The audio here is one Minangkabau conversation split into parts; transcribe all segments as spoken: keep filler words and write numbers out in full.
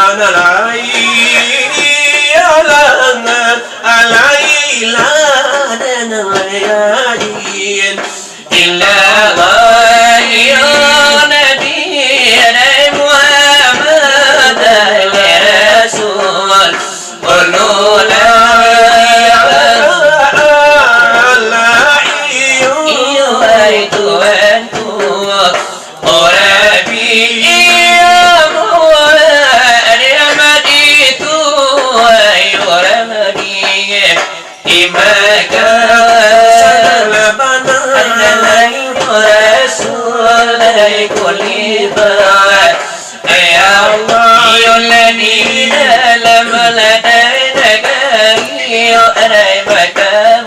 Alai, alang, alai, la, dan lain. Illa Allah, ya Nabi, ya Muhammad, ya Rasul. Ulula, iyo, ai Tuhanku. Ora bi, iyo, Muhammad, Ahmad itu, ai ora bi. Di Makkah, sadang lah bana, adalah Rasul dari kulibat. Ya Allah, iyo lah di dalam ladai nagari, yo arai Makkah,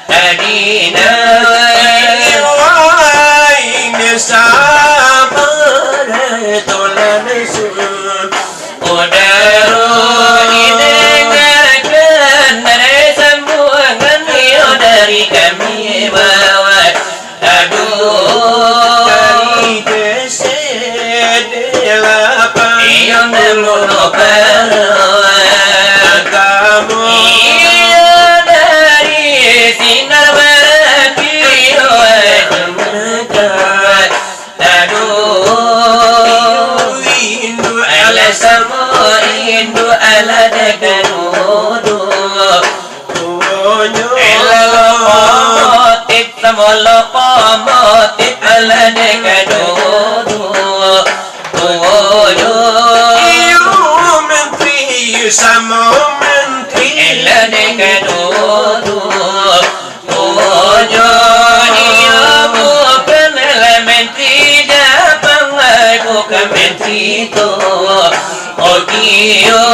Madinah. Iyo, ai, sabar, tulan sun. Udaro didangakan, dari sambuangan iyo dari kami, Makkah. Aduh. Dari deset delapan. Iyo namun opah. Kamu. Iyo dari sinar marapi. Aduh, indu alah samo, indu alah dekadudu. Elalo komotif, samolo komotif, alah dekadudu. Iyo menteri, samo menteri. Alah dekadudu. Ojo, iyo bukan lah menteri Japang, ai bukan menteri tu. Ojo,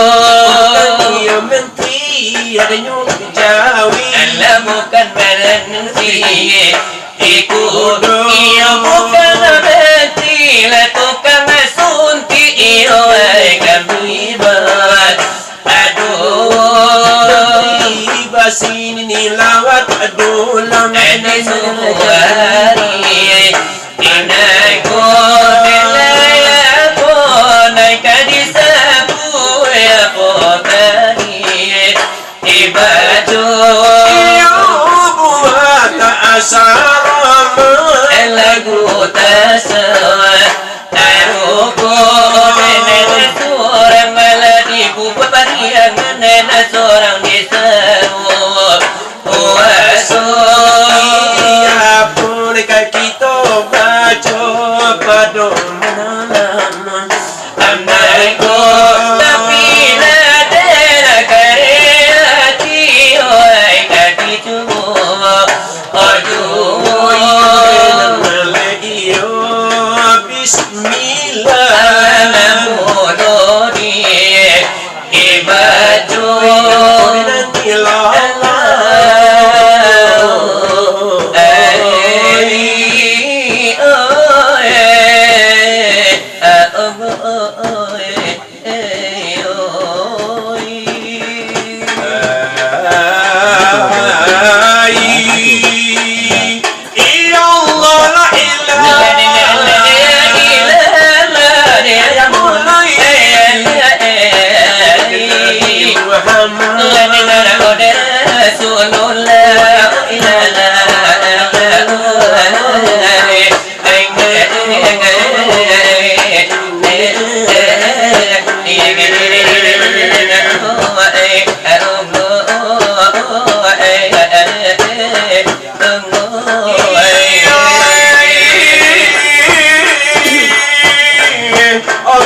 iyo menteri, adanyo Jawi. Alah bukan menteri. Iko iyo bukan menteri, lah tukang suntik iyo, ai kami buat. Aduh. Tiba sini lawat, aduh, lama. Adi subuh hari, inai ko, delai ko, naik ka disapu, ya, ko tadi. Ibaco. Iyo buat asarama. Lagu tasawuf. Taruko nenek surang, malah dibubuak pariangan nenek surang di Sawo. Puaso. Iya pun ka kito baco pado malam. Andai ko tapi lah ado kare ati, oi, ka dicubo. Aduh. Iyo, bismillah. Anak mudo di ibaco. Ai, oi, ah, oh, oh, eh. Ai, ya Allah, la ilaha illallah. Muhammad Rasulullah.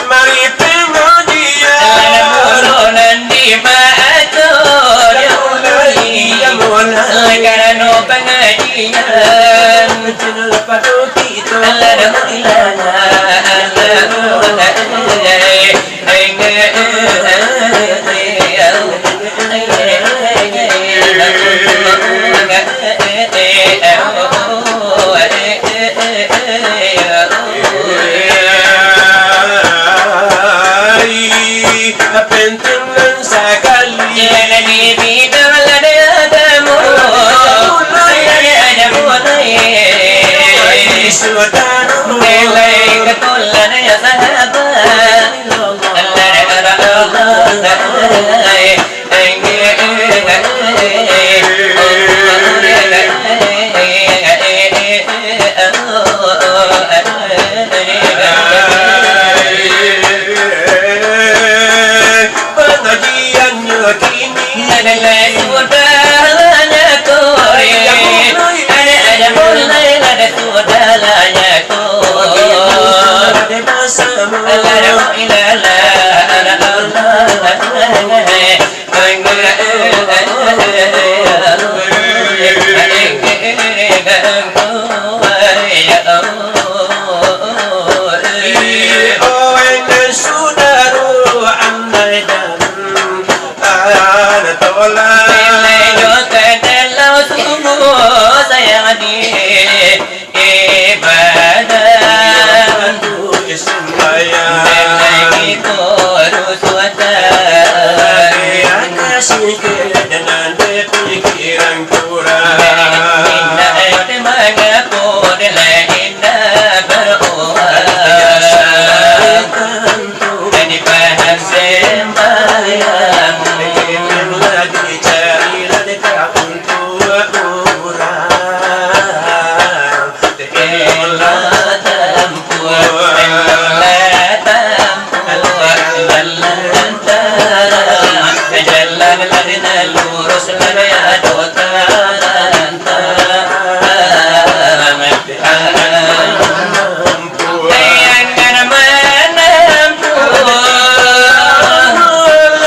Mari pengajian. Nan di baco, karano pengajian. Penting nan sakali. Basamo. La ilaha illallah. Iyo, wahai sudaro, andai dan ana tolak. Leleh jo ka dalam sungguh sayang di ibadah. Sembahyang. Leleh di korusuatan. Leleh akasih ke dengan pikiran kurang. Indah te mangapo leleh indah beruang. Jadi paham sembahyang. Lah dicari, lah dicari untuk urang. Ela tampuah, ela tampuah, jalan tarang, jalan lah lurus, lah ado tarang. Jangan manampuah.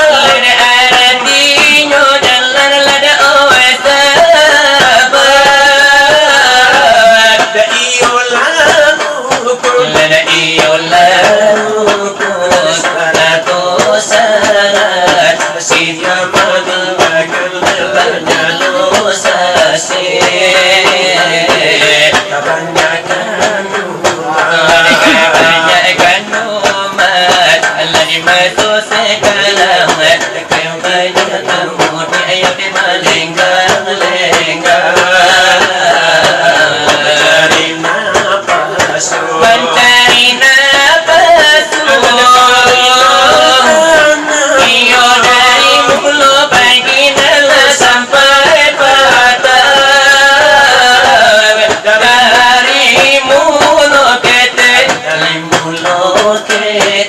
Lada aratinyo jalan lada oe sabar. Lada iyo lalu ko. Lada iyo lalu ko. Sarato syarat. Sia maninggakan banyak dosa, sia kabanyakan umat. Kabanyakan umat, lah dimaso sakalam, kabanyakan umat, ayo dimalenggang-lenggang. Dari napa Pancari napasu. Iyo dari mulo pagi nan lah sampai patang. Dari mulo ketek, dari mulo ketek.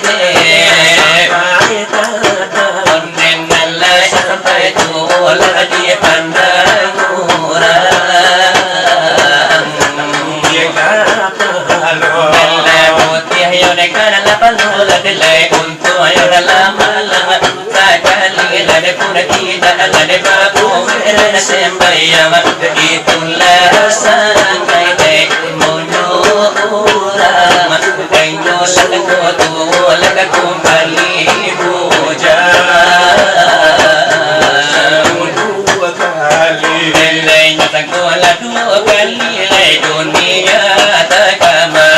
Onden nan lah sampai tu lah dipandang urang. Nan lah putiah yo dek nan lah palu lah delai, untuak yo dalam malam. Sakali lah dek pun tidak lah dek babu, lah dek sembahyang. Itulah sangai dek munyo urang. Inyo lah kutu lah kumbali bujang. Duo kali. Lelehnya tangguhlah duo kali, lai dunia takama.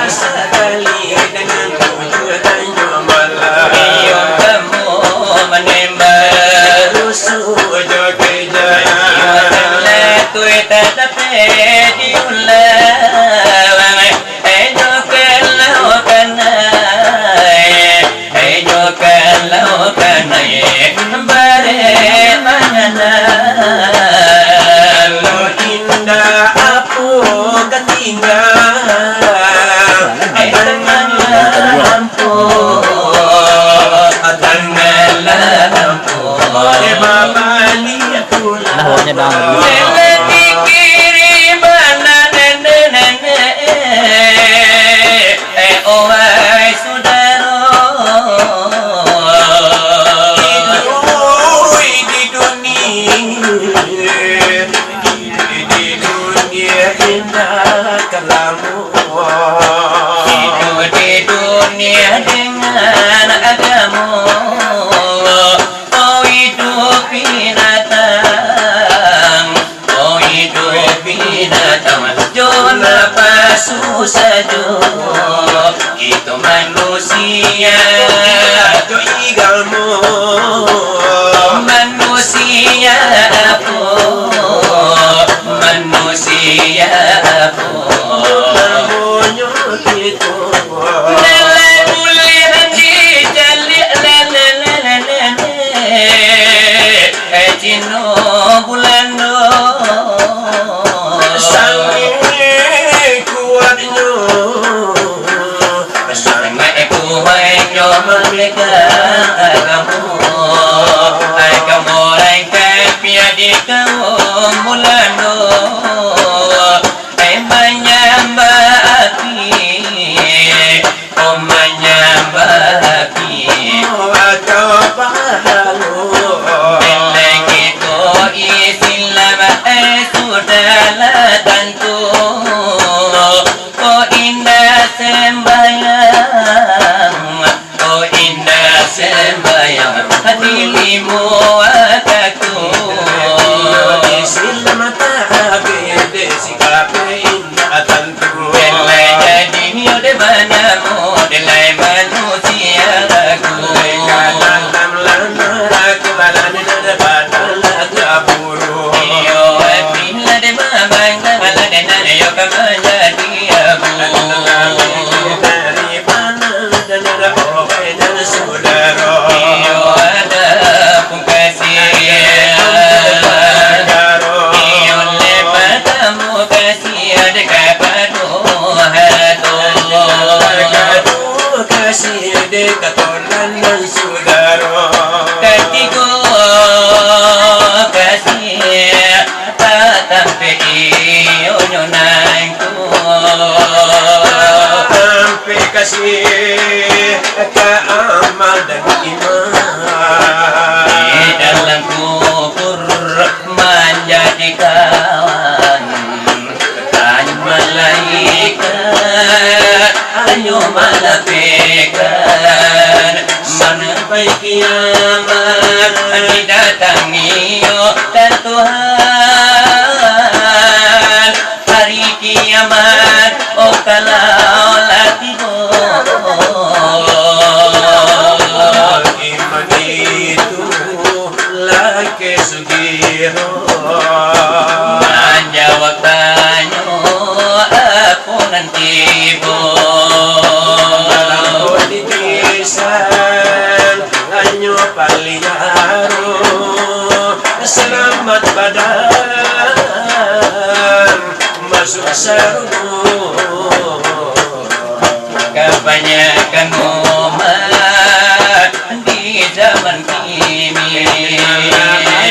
Sakali dengan tujuh tanjung malam. Iyo kamu manembak. Rusuh jo keja. Iyo tanah tu tak dapat diulang. Ejo kalau kanai, ejo kalau kanai, bare manganal. Lo indak apo katinggal, tanganlah ampo, tanganlah ampo. Bare babalik pulang. Nah, awaknya dah. Nene pikiri bana nene, nene. Eh, oh, wahai sudaro. Hiduik di dunia, hiduik di dunia indak ka lamo. Hiduik di dunia dengan agamo. Oh, hiduik binatang. Oh, hiduik binatang jo napasu sajo. Kito manusia jo igamo. Manusia apo? Manusia apo? Namonyo kito. Dalam bulan dicaliak lele, lele, lele. Eh, Cino Bulando. Sangaik kuaiknyo, sangaik kuaiknyo mamegang agamo. Agamo urang kafir di kaum Bulando. Ai manyambah api, Sudahlah tantu, ko indak sembayang, ko indak sembayang, hati limo wakatu. Isi mata habis dek sikap indak tantu. Elai jadi nyo dek manamo, dek lai manusia ragu. Leka dalam lana ragu, badan lah kaburu. Iyo, hati lah dek mambanggang, lah dek nan iyo ka manjadi abu. Dari panah dan darah obai dan sudaro. Iyo, ada pun kasih. Iyo, lepas tamu kasih ada kapado harato. Kapado kasih ada katonan dan sudaro. Katigo kasih tak tampek iyo nyo nangko. Tampek kasih ka amal dan iman. Di dalam kubur manjadi kawan. Tanyo malaikat, ayo malapehkan. Sampai kiamat didatangi, yo dan Tuhan. Hari kiamat, oh, kalau lah tibo. Iman itu lakeh sugiro. Manjawab tanyo, apo nan tibo. Malambo di pisan, hanyo paliaro. Salamat badan, masuak sarugo. Kabanyakan umat di zaman kini.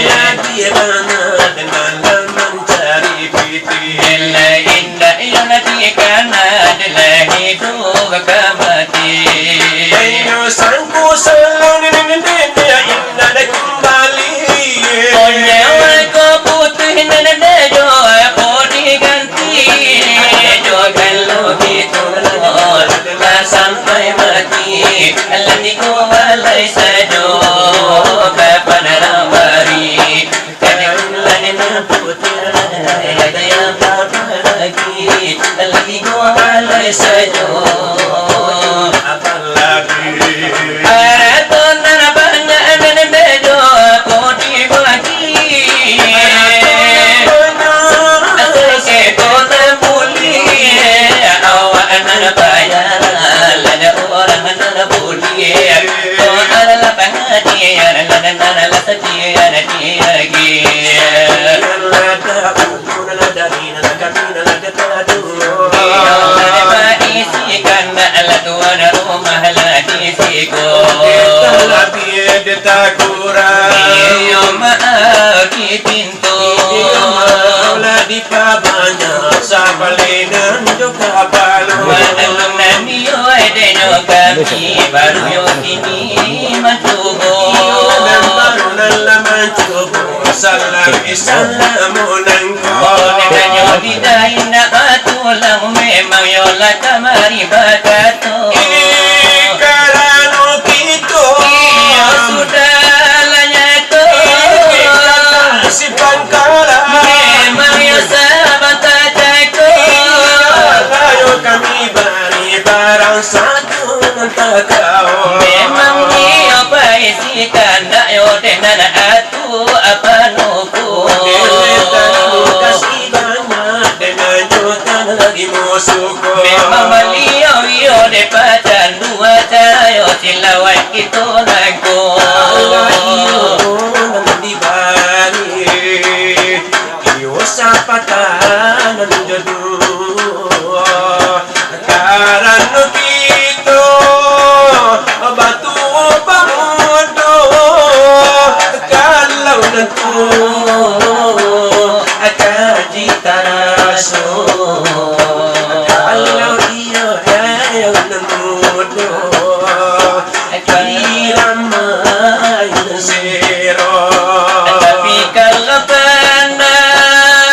Lagi bana dengan mancari piti. Elai indak iyo lagi kana, elai hidup ka mati. Ayo sangku salang nini nini indak ada kumbali. Onyawa ko putuih nan ada jo apo diganti. Jo kalau gitu lah sampai mati. Lah tigo balai sajo kapan rabari. Kadang lah nan putuih ada yang babagi. Lah tigo balai sajo. Apalagi harato nan banyak nan bejo ko dibagi. Asal kito nan buliah, awak nan bayar, lah urang nan buliah. Ko alah pangadian, lah nan lah sakian diagiah. Iyo, lah baisi kandak, lah tuan rumah lah di siko. Kita lah biar dia tak kurang. Iyo, maaf di pintu. Iyo, maaf lah dipabanyak, sabalinan jo kapalo. Maklum nan iyo, edenyo kami baru yo kini mancubo. Iyo, nan baru nan lah mancubo. Salam, salam, nangko. Nyo di dainah tulang, memang yo lah kamari bakato. Ini karano kito. Iyo, sudah lah nyato. Ini kata si pangkala. Memang yo sabanta cako. Iyo, ayo kami bari barang satu nan takao. Memang iyo baisi kandak yo dek nan atu apanuku. Dek tanu kasih banyak, dek nyo tan lagi musuh ko. Memang baliau iyo dek pacan dua cayo silawat kito nangko. Alah iyo nan dibari, iyo sapatan nan jodoh. Karano kito batuo pamudo, kalau nantu kaji taraso, kalau iyo nan mudo, irama siro. Tapi kalau pandai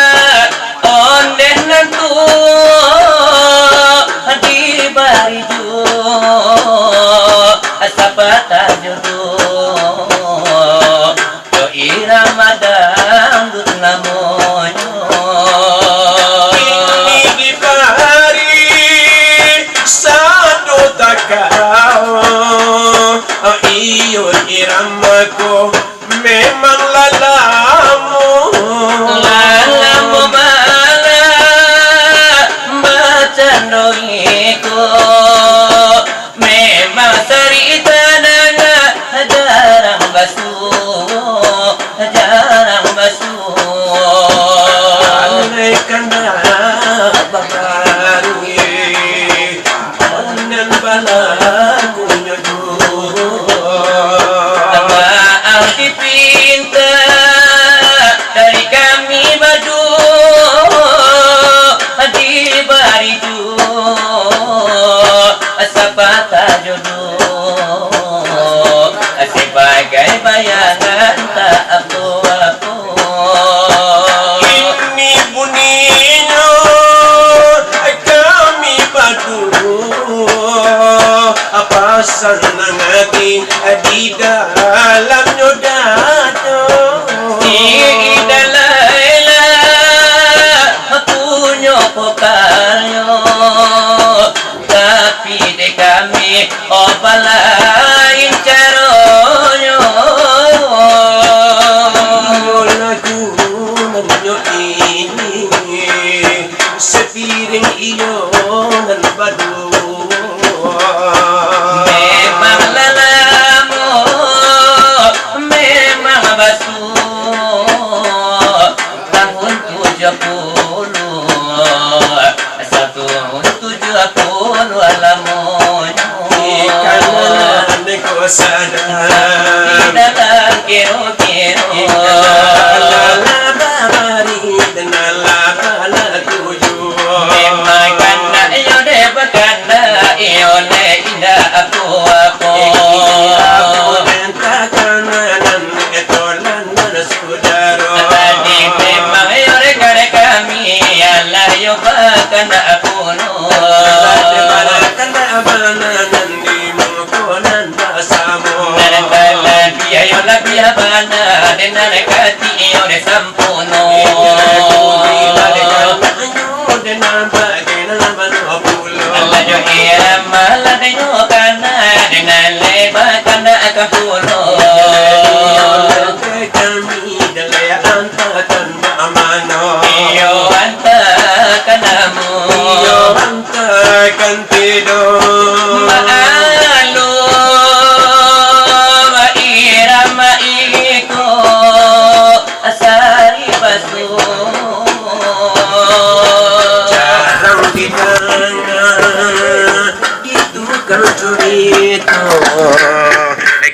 Sapiring iyo nan baduo. Memang lah lamo, memang basuo, tahun tujuah puluah, satahun tujuah puluah lamonyo. Di kanan ko sadang. Di dalam kiro-kiro. Di dalam babari dan dalam bala tujuah. Memang kandak iyo dek bakandak iyo dek indak apo-apo. Iyo apo dek takananan etolan. Tadi memang yo rekan kami, alah yo bakandak pulo. Tadi bakandak bana nan di muko nan basamo. Nan talabiah yo labiah bana, den nan kati yo den sampono. Iyo, bumi lah den kandak nyo, den nan bakandak bana pulo. Alah yo irama lah den nyo kandak, den nan lai bakandak ka pulo. Kami dalai antakan bak mano? Iyo antakan namu. Iyo antakan tido. Maklum irama iko sari basuo. Jarang didanga di tukang curito,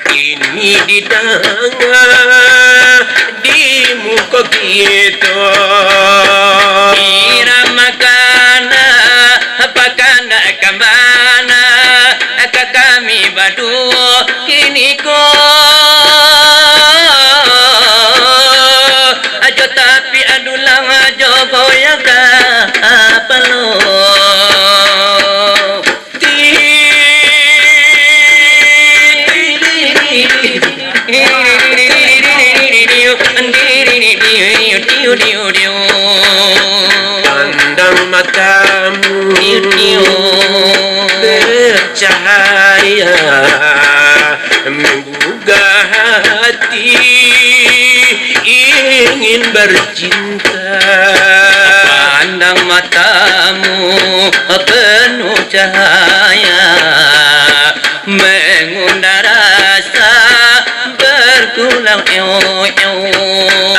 kini didanga di muko kito. Irama kandak, bakandak ka bana, ka kami baduo kini ko. Ajo tapi adulang, ajo goyang kapalo. Pandang matamu bercahaya, menggugah hati ingin bercinta. Pandang matamu penuh cahaya, mengundang rasa bergulang, eu, eu.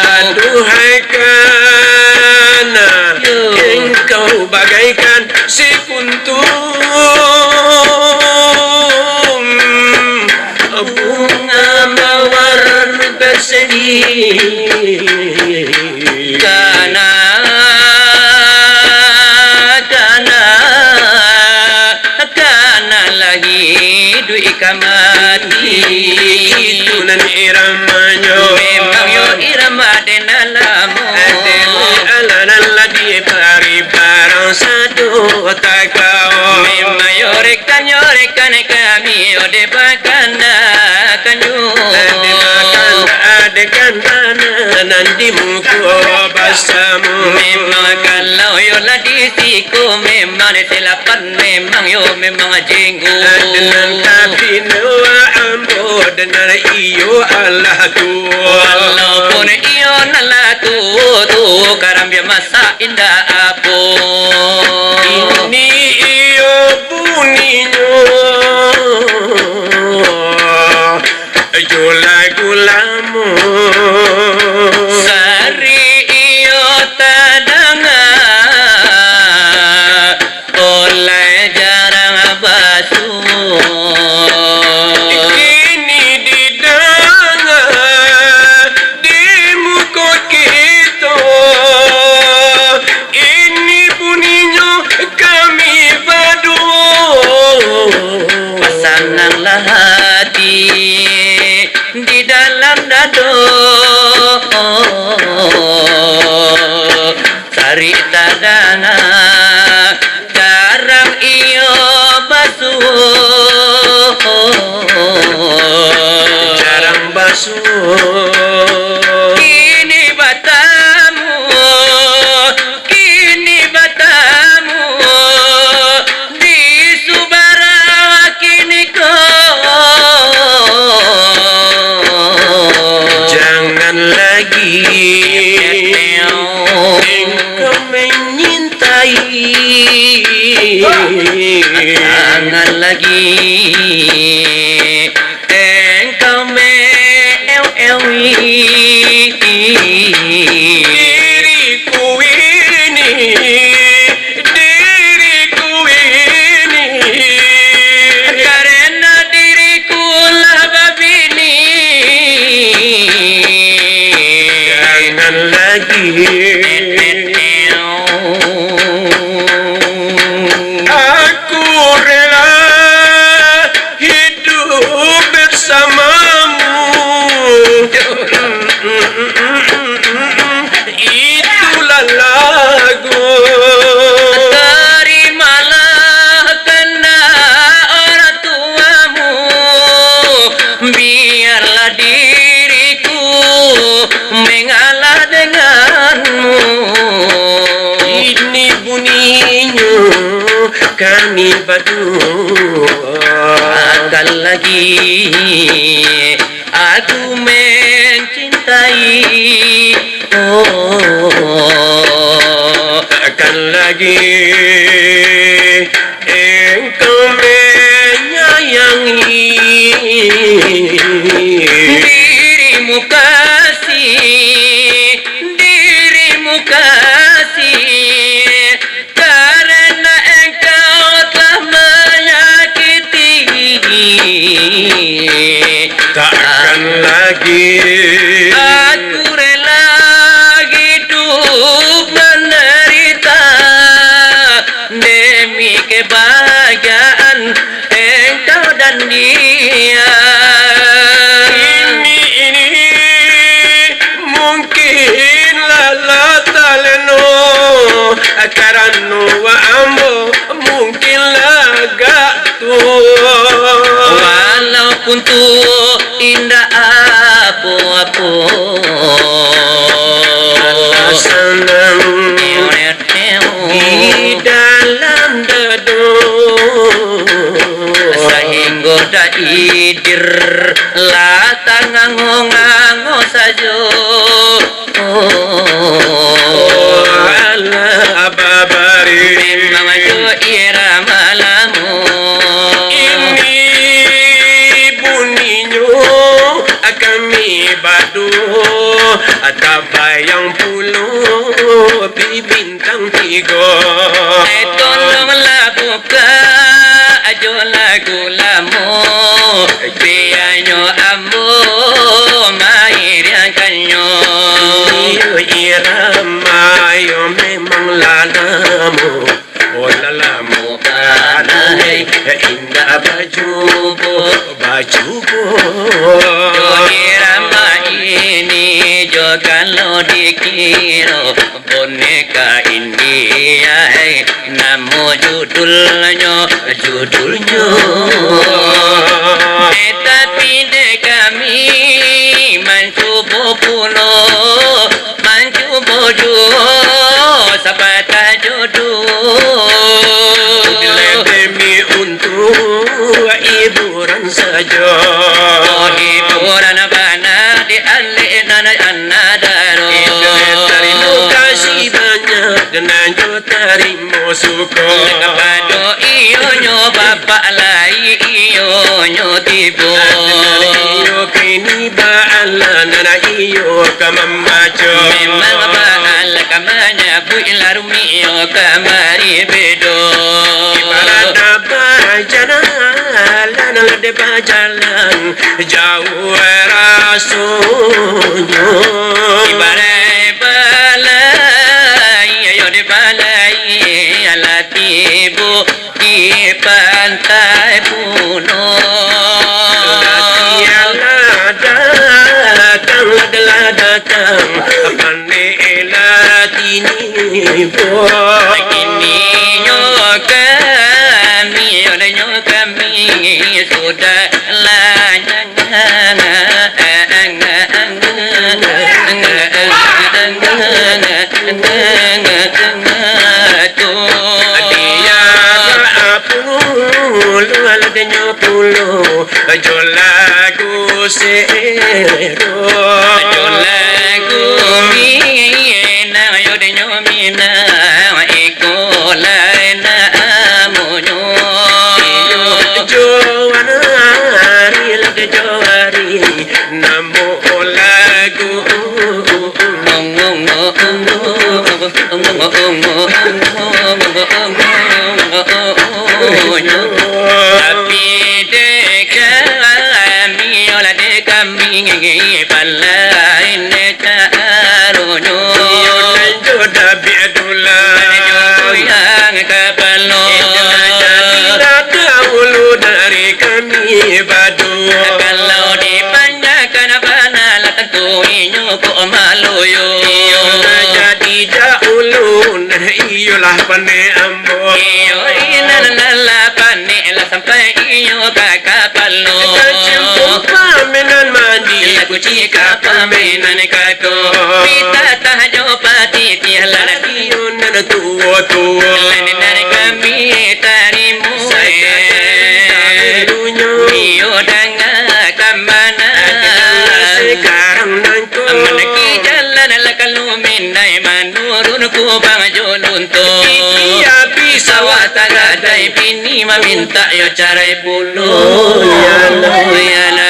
Aduhai kana, yo, engkau bagaikan si kuntum, bunga mawar berseri. Kana, kana, kana lah iduik ka mati. Itu nan iramanyo. Memang yo irama den nan lamo. Demi alah nan lah dibari barang sado takao. Memang yo rekan, yo rekan kami yo dibakanakan yo. Dimakan adegan nan di muko basamo. Memang kalau yo lah di siko, memang di silapan, memang yo, memang jenggo. Dengan tapi nua ambo dengan iyo alah tu. Walaupun iyo nan lah tu, tu karambia masak indak apo. Ini iyo buninyo. Jo lagu lamo. Sari iyo tadanga, oleh jarang basuo. Kini didanga di muko kito. Ini buninyo kami baduo. Sananglah hati di dalam dado. Sari tadanga, jarang iyo basuo. Jarang basuo. Kini batamu, kini batamu di subarawa kini ko. Jangan lagi Engkau menyintai. Jangan lagi engkau me-ew-ewi. Diriku ini, diriku ini. Karena diriku lah babini. Jangan lagi. Aku rela hidup bersamamu. Itulah lagu. Terimalah kehendak orang tuamu, biarlah diriku mengalah denganmu. Ini bunyinyo kami badua. Akan lagi aku mencintai. Oh, akan lagi engkau menyayangi. Dirimu kasih, dirimu kasih, karena engkau telah menyakiti. Takkan lagi aku rela hidup menderita demi kebahagiaan engkau dan dia. Ini, ini mungkin lah, lah taleno, karano ambo mungkin lah agak tuo. Walaupun tuo indak apo-apo. Alah sanang di dalam dado. Sahinggo dak idir lah tangango-ngango sajo. Oh, alah babari. Memang jo irama lamo. Ini bunyinyo kami badua, tabayang pulo bibin bintang tigo. Eh, tolonglah buka ajo lagu lamo, bianyo ambo mairiangkannyo. Iyo, irama yo memang lah lamo, oh lah lamo, anai indak bajubo. Bacubo. Jo irama ini jo kalau dikiro boneka India, eh, namo judulnyo, judulnyo. Eh, tapi dek kami mancubo pulo, mancubo juo sapatah jodoh. Demi untuk hiburan sajo. Oh, hiburan bana di alek nan anadaro. Tarimo kasih banyak dan anjo tarimo suko. Kapado iyonyo bapak lai iyonyo tibo. Iyo kini baalah nan iyo ka mambaco. Memang baalah ka manyabuik, larumi iyo kamari bedo. Ibarat bajalan, lah dek bajalan jauah rasonyo. Ibarat balai, iyo dek balai, alah tibo di pantai puno. Lah datang, lah datang, pandai lah tinibo. Kininyo kami, odehnyo kami sudah lah Pulo, alah denyo pulo, jo lagu sero. Jo lagu Minang, yo denyo Minang iko lai namonyo. Iyo, Johari lah Johari, namo lagu. Tapi dek kami, olah dek kami, palai ne caronyo. Iyo, lanjut Dabiah Dulah. Goyang kapalo. Itulah jadi dahulu dari kami badua. Kalau dipanjangkan bana lah tantu inyo kok malu yo. Iyo, lah jadi dahulu, nah iyolah panek ambo. Iyo, inan lah panek lah sampai iyo ka kapalo. Kacampuang pamenan mandi, lah kuci ka pamenan kato. Pita tahajo patitih lah. Iyo nan tuo-tuo. Lah nan kami tarimo. Sakadar dahulunyo. Iyo danga ka mana. Sekarang nan Manaki jalan lah kalu minai manurun kubang jo lunto. Titiapi sawah tagadai bini mamintak yo carai pulo. Ya Allah. Ya Allah.